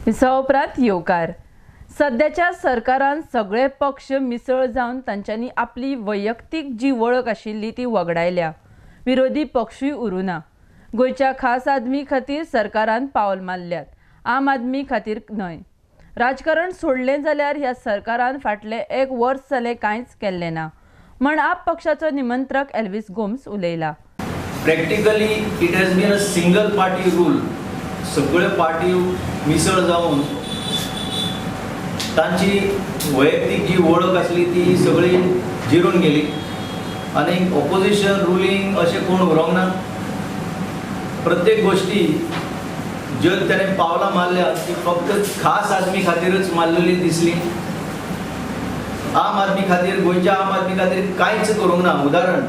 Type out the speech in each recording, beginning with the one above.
विसवा उपरांत येवकार. सद्याच्या सरकारान सगळे पक्ष मिसळ जावन तांच्यांनी आपली वैयक्तीक जी वळख आशिल्ली ती वगडायल्या. विरोधी पक्षूय उरूना. गोंयच्या खास आदमी खातीर सरकारान पावल मारल्यात, आम आदमी खातीर न्हय. राजकारण सोडलें जाल्यार ह्या सरकारान फाटलें एक वर्स जालें कांयच केल्लें ना म्हण आप पक्षाचो निमंत्रक एल्विस गोम्स उलयला. Practically it has been a single party rule. सगळ्यो पार्टी मिसळ जावन तांची वैयक्तीक जी वळख आसली ती सगळी जिरून गेली आनी ऑपोजिशन रुलींग अशें कोण उरोंक ना. प्रत्येक गोश्टी ज्यो ताणें पावलां मारल्या ती फक्त खास आदमी खातीरच मारलेली दिसली. आम आदमी खातीर, गोंयच्या आम आदमी खातीर कांयच करूंक ना. उदाहरण,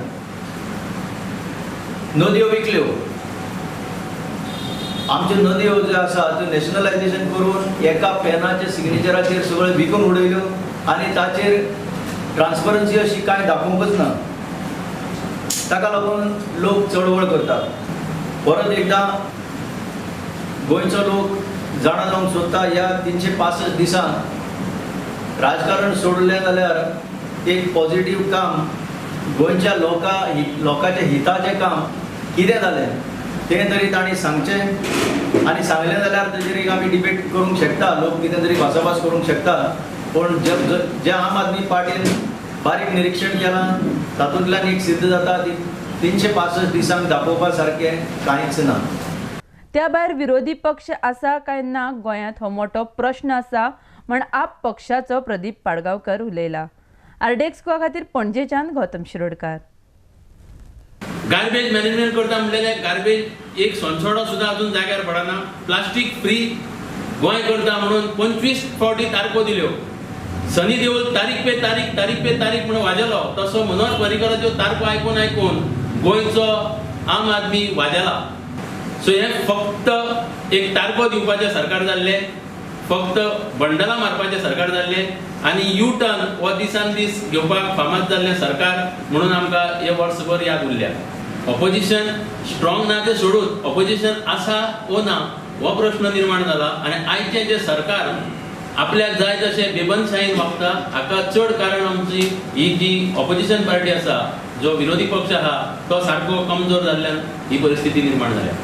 नदयो विकल्यो. आमच्यो नदयो ज्यो आसा त्यो नॅशनलायजेशन करून एका पेनाच्या सिग्नेचराचेर सगळ्यो विकून उडयल्यो आनी ताचेर ट्रान्सपरन्सी अशी कांय दाखोवंकच ना. ताका लागून लोक चळवळ करतात. परत एकदां गोंयचो लोक जाणा जावंक सोदता ह्या 365 दिसांक राजकारण सोडलें जाल्यार एक पॉझिटीव काम, गोंयच्या लोकांच्या हिताचें काम कितें जालें तें तरी तांणी सांगचें. आनी सांगलें जाल्यार ताचेर एक आमी डिबेट करूंक शकता, लोक कितें तरी भासाभास करूंक शकता. पूण जे आम आदमी पार्टीन बारीक निरिक्षण केलां तातूंतल्यान एक सिद्ध जाता ती 365 दिसांक दाखोवपा सारकें कांयच ना. त्या भायर विरोधी पक्ष आसा काय ना गोंयांत हो मोठो प्रश्न आसा म्हण आप पक्षाचो प्रदीप पाडगांवकर उलयला. आरडीएक्स गोवा खातीर पणजेच्यान गौतम शिरोडकार. गार्बेज मॅनेजमेंट करता म्हणलें, गार्बेज एक सोनसोडो सुद्दां अजून जाग्यार पडना. प्लास्टीक फ्री गोंय करता म्हणून 25 फावटी तारखो दिल्यो. सनी देओल तारीख पे तारीख, तारीख पे तारीख म्हणून वाजेलो, तसो मनोहर पर्रीकराच्यो तारखो आयकून आयकून गोंयचो आम आदमी वाजेला. सो हें फक्त एक तारखो दिवपाचें सरकार जाल्लें, फक्त बंडलां मारपाचें सरकार जाल्लें आनी यू टर्न हो दिसान दीस घेवपाक फामाद जाल्लें सरकार म्हणून आमकां हे वर्सभर याद उरल्या. ऑपोजिशन स्ट्रॉंग ना तें सोडून ऑपोजिशन आसा वो ना हो प्रश्न निर्माण जाला आनी आयचें जें सरकार आपल्याक जाय तशें बेबंदशाहीन वागता हाका चड कारण आमची ही जी ऑपोजिशन पार्टी आसा, जो विरोधी पक्ष आसा तो सारको कमजोर जाल्ल्यान ही परिस्थिती निर्माण जाल्या.